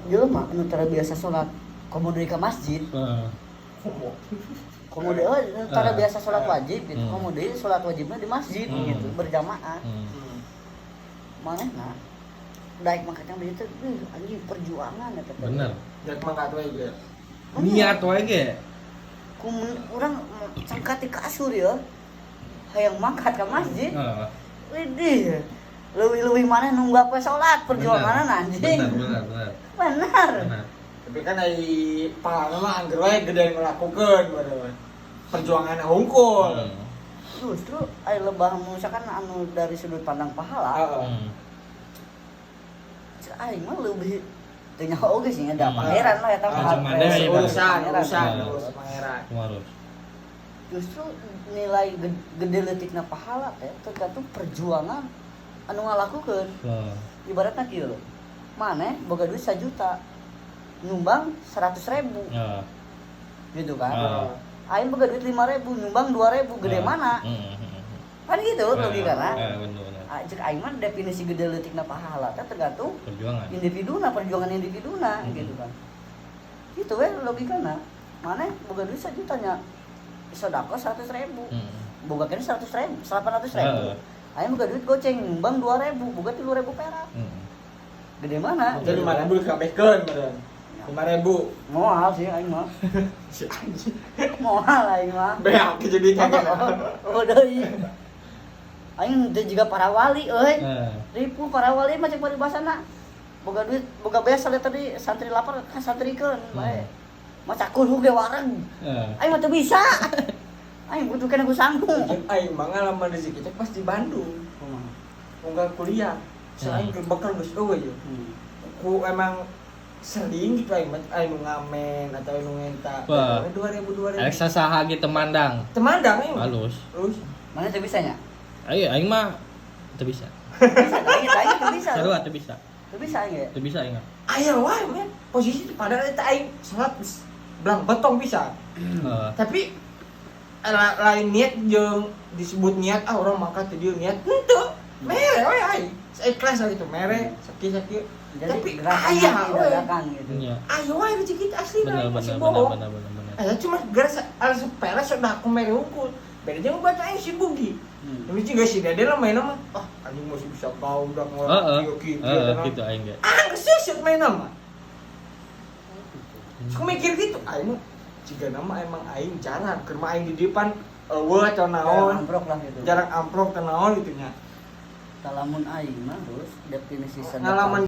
Jelema anu tara biasa salat komo deui ka masjid. Komo deui, oh, anu tara biasa salat wajib gitu. Komo deui salat wajibna di masjid gitu, berjamaah. Manehna daek mangkat yang begitu, ih, anjing, perjuangan eta teh. Daek mangkat we ge. Niat wae ge. Ku urang cangkat di kasur ya. Hayang mangkat ke masjid. Widih. Leuwih-leuwih maneh nunggu apa salat perjuangan anjing. Bener, bener, bener. Bener. Bener. Tapi kan ai pahala mah angger wae gede ngelakukeun bae. Perjuangan hungkul. Justru ai lebah misalkan anu dari sudut pandang pahala, cek aing mah lebih teu nyaho oge sih, ada Pangeran lah eta mah. Macam mana ya, Urusan, Pangeran. urusan, urusan Pangeran. Kumarus. Justru nilai gede leutikna pahala teh tergantung perjuangan anu ngalakukeun. Ibaratnya kieu lho. Maneh boga duit 1 juta, nyumbang 100 ribu gitu kan. Aing boga duit 5 ribu, nyumbang 2 ribu, gede mana? Kan gitu logikana. Bener, bener. Ah, cek aing mah definisi gede leutikna pahala teh tergantung Perjuangan. Individuna, perjuangan individuna gitu kan. Gitu we logikana. Maneh boga duit 1 juta nya, sodako 100 ribu, boga kene 100 ribu, 800 ribu. Aing boga duit goceng, nyumbang 2 ribu, boga 3 ribu perak, gede mana? Jadi 5 ribu dikabehkeun meureun. 5 ribu. Moal sih aing mah. Si anjing. Moal aing mah. Beak jadi kagak. Oh, deui aing teh juga para wali euy. Ripu para wali mah cek paribasana boga duit, boga beas lihat tadi santri lapar ka santrikeun bae. Maca kulhu ge wareg. Aing mah teu bisa, aing butuh keneh ku sangu. Aing mah ngalaman rezeki teh pas di Bandung. Kumaha? Unggal kuliah. Soalnya aing bakal geus eueuh ya. Ku emang sering gitu aing mah aing nu ngamen atau aing nu ngenta. Wah. 2000 2000. Alexa saha gitu temandang. Temandang aing mah. Halus. Terus Mana teu bisa nya? Ayo aing mah teu bisa. Bisa aing, aing teu bisa. Sarua teu bisa. Teu bisa aing ya. Teu bisa aing mah. Aya wae men. Posisi padahal eta aing salat geus belang betong bisa. Tapi lain niat jeung disebut niat, ah, orang mangkat teh dia niat henteu. Mere we aing. Seikhlas lah gitu, mere sakieu sakieu. Jadi Tapi gerakan aya hati we. Dadakan gitu. Iya. Ayo wae rezeki teh asli Bener, masih bener, bener, bohong. Bener, bener, bener. Aya cuma gara ala sepele sudah aku mere hungkul. Beda jeung baca aing si Bugi. Tapi juga si Dede lah main mah. Ah, anjing masih bisa kau udah ngorok kieu kieu kieu. Gitu aing ge. Ah, geus main mah. Aku mikir gitu, aing mah jika nama emang aing jarang keur mah aing di depan eueuh atau Jarang naon, amprok lah gitu. Jarang amprok atau naon gitu nya. Lamun aing mah terus definisi sedekah. Ngalaman.